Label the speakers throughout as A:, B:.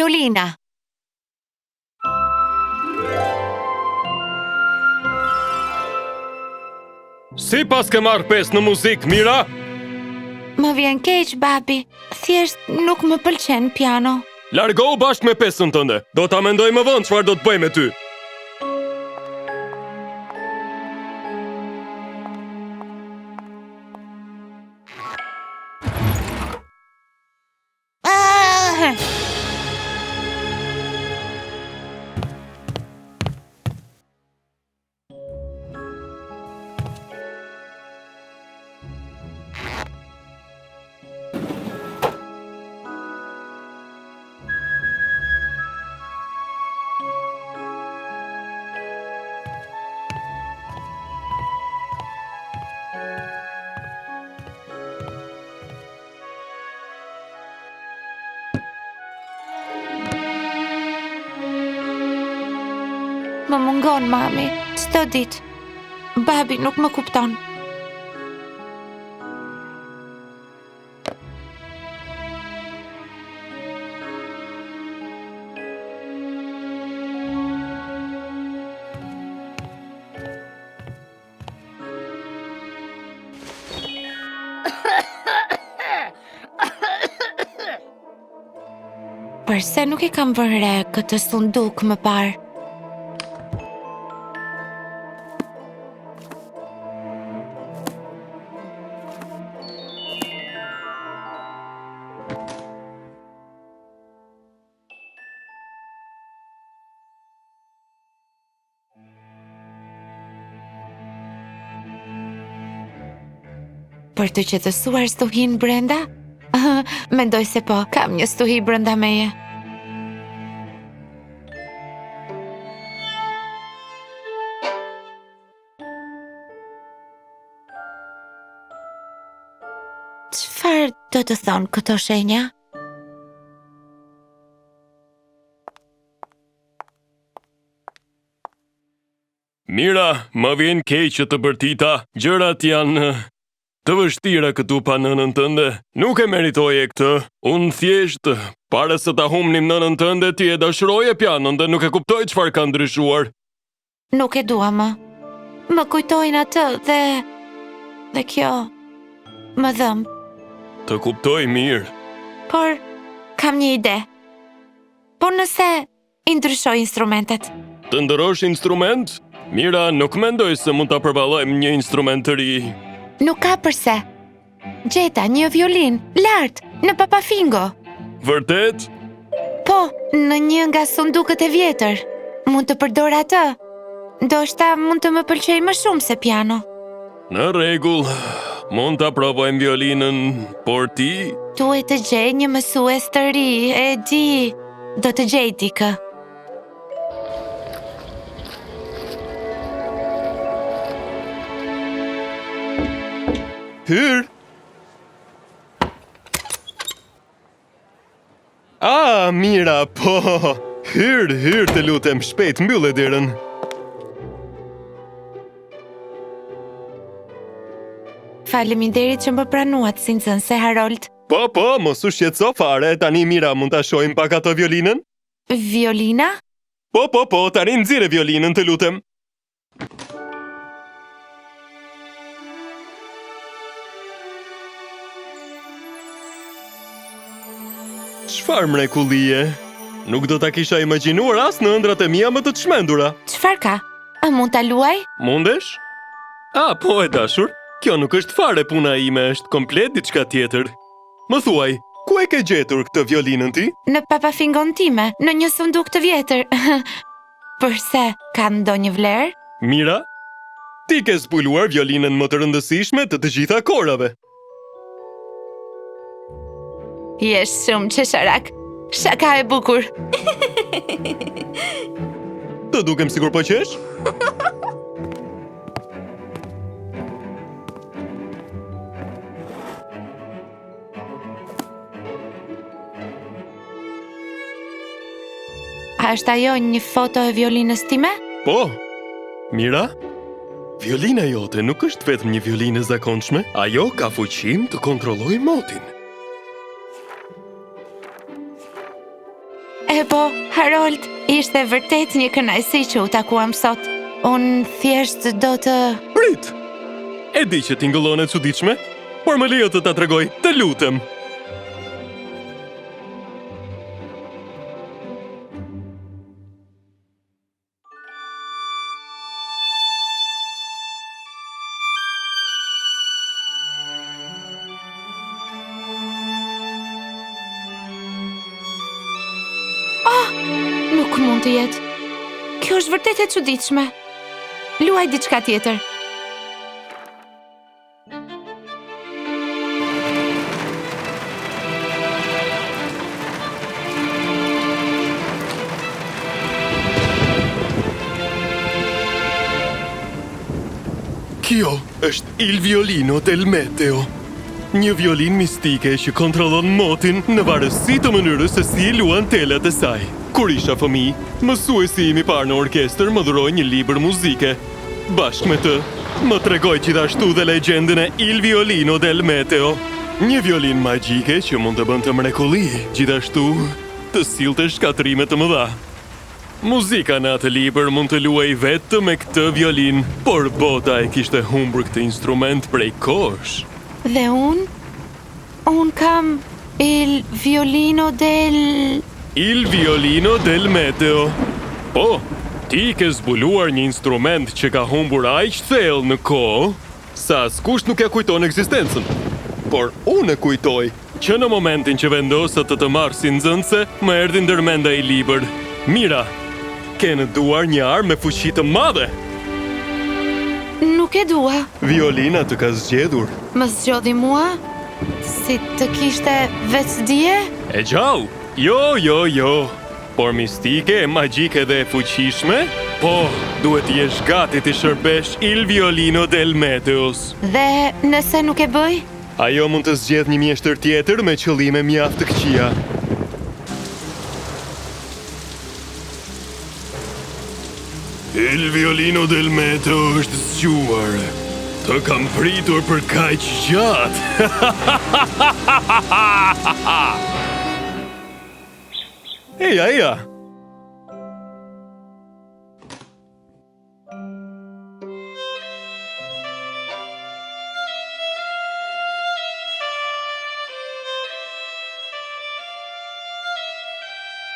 A: Violina.
B: Si paske marrë 5 në muzikë, Mira?
A: Më vjen keq, babi. Thjesht nuk më pëlqen piano.
B: Largohu bashkë me pesën tënde. Do ta mendoj më vonë çfarë do të bëj me ty.
A: Ah! Më mungon mami, çdo ditë. Babi nuk më kupton. Përse nuk e kam vënë re këtë sunduk më parë? Për të qetësuar stuhinë brenda? Mendoj se po, kam një stuhi brenda meje. Çfarë do të thonë këto shenja?
B: Mira, më vjen keq që të bërtita, gjërat janë të vështira këtu pa nënën tënde. Nuk e meritoje këtë. Unë thjesht, para se ta humbnim nënën tënde, ti e dashuroje pianon dhe nuk e kuptoj çfarë ka ndryshuar.
A: Nuk e dua më. Më kujtojnë atë dhe... Dhe kjo... Më dhemb.
B: Të kuptoj mirë.
A: Por, kam një ide. Po nëse I ndryshoj instrumentet.
B: Të ndërrosh instrument? Mira, nuk mendoj se mund ta përballojmë një instrument të ri.
A: Nuk ka përse. Gjeta një violinë, lart, në papafingo.
B: Vërtet?
A: Po, në një nga sundukët e vjetër. Mund të përdor atë. Ndoshta mund të më pëlqejë më shumë se piano.
B: Në rregull, mund ta provojmë violinën, por ti...
A: Duhet të gjej një mësues të ri, e di. Do të gjej dikë.
B: Hyr! Ah, Mira, po. Hyr, hyr, të lutem, shpejt, mbylle derën.
A: Faleminderit që më pranuat si nxënëse Harold.
B: Po, po, mos u shqetëso fare. Tani Mira, mund ta shohim pak atë violinën?
A: Violina?
B: Po, po, po, tani nxirre violinën, të lutem. Çfarë mrekullie! Nuk do ta kisha imagjinuar as në ëndrrat e mia më të çmendura.
A: Çfarë ka? A mund ta luaj?
B: Mundesh? A, po e dashur, kjo nuk është fare puna ime, është komplet diçka tjetër. Më thuaj, ku e ke gjetur këtë violinën ti?
A: Në papafingon time, në një sunduk të vjetër. Përse, ka ndonjë vlerë?
B: Mira, ti ke zbuluar violinën më të rëndësishme të të gjitha kohërave.
A: Je shumë qesharak. Shaka e bukur.
B: Të dukem sikur po qesh?
A: A është ajo një foto e violinës time?
B: Po. Mira, violina jote nuk është vetëm një violinë e zakonshme, ajo ka fuqinë të kontrollojë motin.
A: E. Që po, Harold, ishte vërtet një kënaqësi që u takuam sot. Unë thjesht do të...
B: Prit! E di që tingëllon e çuditshme, por më lejo të ta tregoj, të lutem.
A: Oh, nuk mund të jetë. Kjo është vërtet e çuditshme. Luaj diçka tjetër.
B: Kjo është Il Violino del Meteo. Një violinë mistike që kontrollon motin në varësi të mënyrës se si i luan telat e saj. Kur isha fëmijë, mësuesi im i parë në orkestër më dhuroi një libër muzike. Bashkë me të, më tregoi gjithashtu dhe legjendën e Il Violino del Meteo, një violinë magjike që mund të bënte mrekulli, gjithashtu të sillte shkatërrime të mëdha. Muzika në atë libër mund të luhej vetëm me këtë violinë, por bota e kishte humbur këtë instrument prej kohësh.
A: Dhe unë? Unë kam Il violino del...
B: Il violino del meteo. Po, ti ke zbuluar një instrument që ka humbur aq thellë në kohë, sa askush nuk ia kujton ekzistencën. Por unë e kujtoj. Që në momentin që vendosa të të marr si nxënëse, më erdhi ndër mend ai libër. Mira, ke në duar një armë me fuqi të madhe!
A: Nuk e dua.
B: Violina të ka zgjedhur.
A: Më zgjodhi mua? Si të kishte vetëdije?
B: E gjallë? Jo, jo, jo. Por mistike, magjike dhe e fuqishme? Po, duhet të jesh gati t'i shërbesh Il Violino del Meteos.
A: Dhe nëse nuk e bëj?
B: Ajo mund të zgjedhë një mjeshtër tjetër me qëllime mjaft të këqija. Il violino del meteo është zgjuar. Të kam pritur për kaq gjatë. Eja, eja.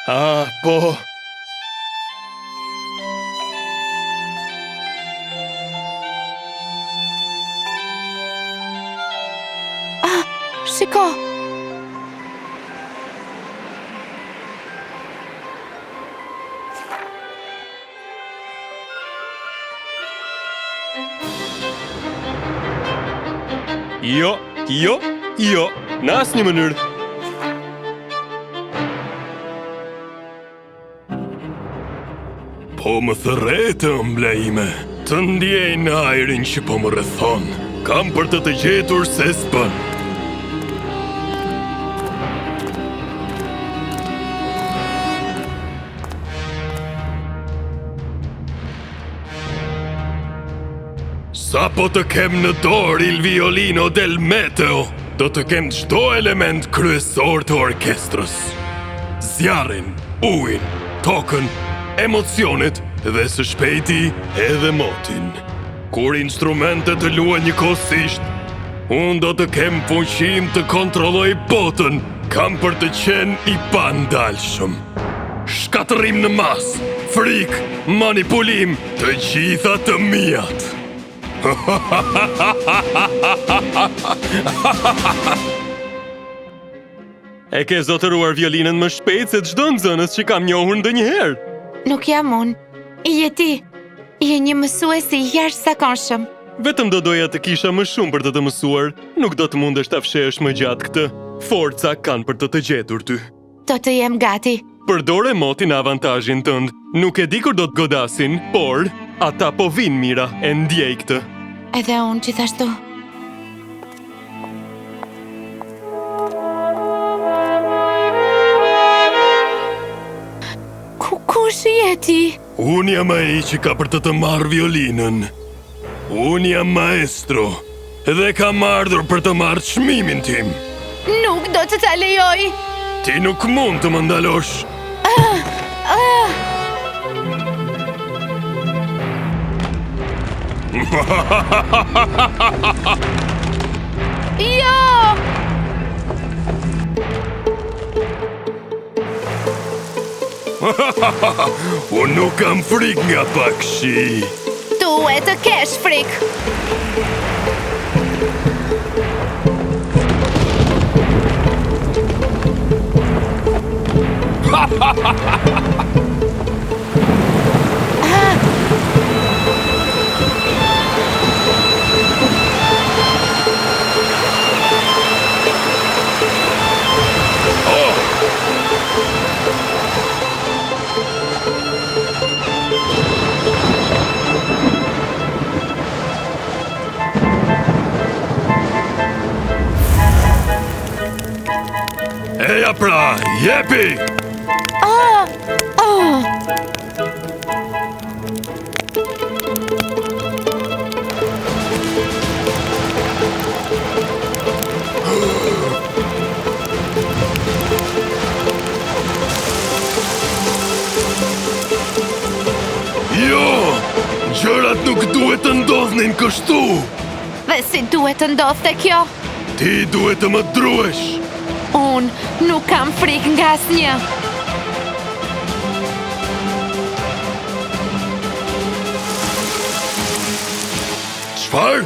B: Ah, po.
A: Ah, shiko.
B: Jo, jo, jo, në asnjë mënyrë. Po më thërret e ëmbla ime, të ndjej në ajrin që po më rrethon. Kam për të të gjetur se s'bën. Sapo të kem në dorë Il Violino del Meteo, do të kem çdo element kryesor të orkestrës. Zjarrin, ujin, tokën, emocionet dhe së shpejti edhe motin. Kur instrumentet të luajnë njëkohësisht, unë do të kem fuqinë të kontrolloj botën, kam për të qenë i pandalshëm. Shkatërrim në masë, frikë, manipulim, të gjitha të miat. E ke zotëruar violinën më shpejt se çdo nxënës që kam njohur ndonjëherë.
A: Nuk jam unë. Je ti. Je një mësues i jashtëzakonshëm.
B: Vetëm do doja të kisha më shumë për të të mësuar. Nuk do të mundesh ta fshehësh më gjatë këtë. Forca kanë për të të gjetur ty.
A: Do të jem gati.
B: Përdore motin në avantazhin tënd. Nuk e di kur do të godasin, por ata po vijnë Mira, e ndjej
A: këtë. Edhe unë gjithashtu. Ku kush je ti?
B: Unë jam ai që ka për të të marrë violinën. Unë jam maestro dhe kam ardhur për të marrë çmimin tim.
A: Nuk do të ta lejoj.
B: Ti nuk mund të më ndalosh.
A: Ah! Ah! Jo!
B: Unë nuk kam frikë nga pak shi.
A: Duhet të kesh frikë.
B: Eja pra, jepi!
A: Oh, oh.
B: Jo! Gjërat nuk duhet të ndodhnin kështu!
A: Dhe si duhet të ndodhte kjo?
B: Ti duhet të më druhesh!
A: Unë nuk kam frikë nga asnjë!
B: Çfarë?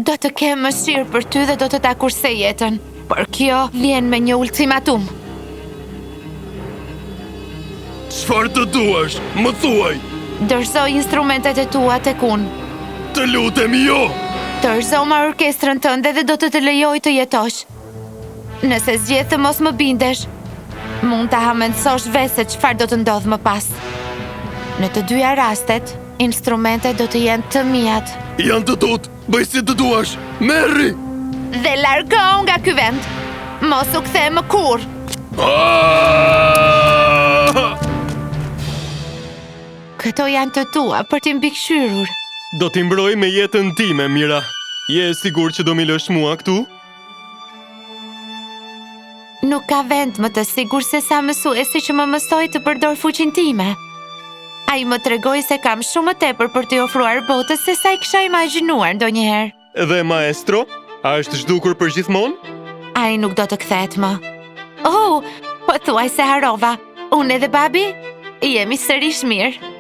A: Do të kem mëshirë për ty dhe do të ta kursej jetën, por kjo vjen me një ultimatum.
B: Çfarë të duash? Më thuaj!
A: Dorëzo instrumentet e tua tek unë.
B: Të lutem, jo!
A: Dorëzoma orkestrën tënde dhe do të të lejoj të jetosh. Nëse zgjedh të mos më bindesh, mund ta hamendësosh vetë se çfarë do të ndodhë më pas. Në të dyja rastet, instrumentet do të jenë të miat.
B: Janë të tutë, bëj si të duash, merri!
A: Dhe largohu nga ky vend. Mos u kthe më kurrë.
B: Ah!
A: Këto janë të tua për t'i mbikëqyrur.
B: Do t'i mbroj me jetën time, Mira. Je e sigurt që do m'i lësh mua këtu?
A: Nuk ka vend më të sigurt sesa mësuesi që më mësoi të përdor fuqinë time. Ai më tregoi se kam shumë më tepër për t'i ofruar botës sesa e kisha imagjinuar ndonjëherë.
B: Dhe maestro, a është zhdukur përgjithmonë?
A: Ai nuk do të kthehet më. Oh, pothuajse harrova. Unë edhe babi jemi sërish mirë.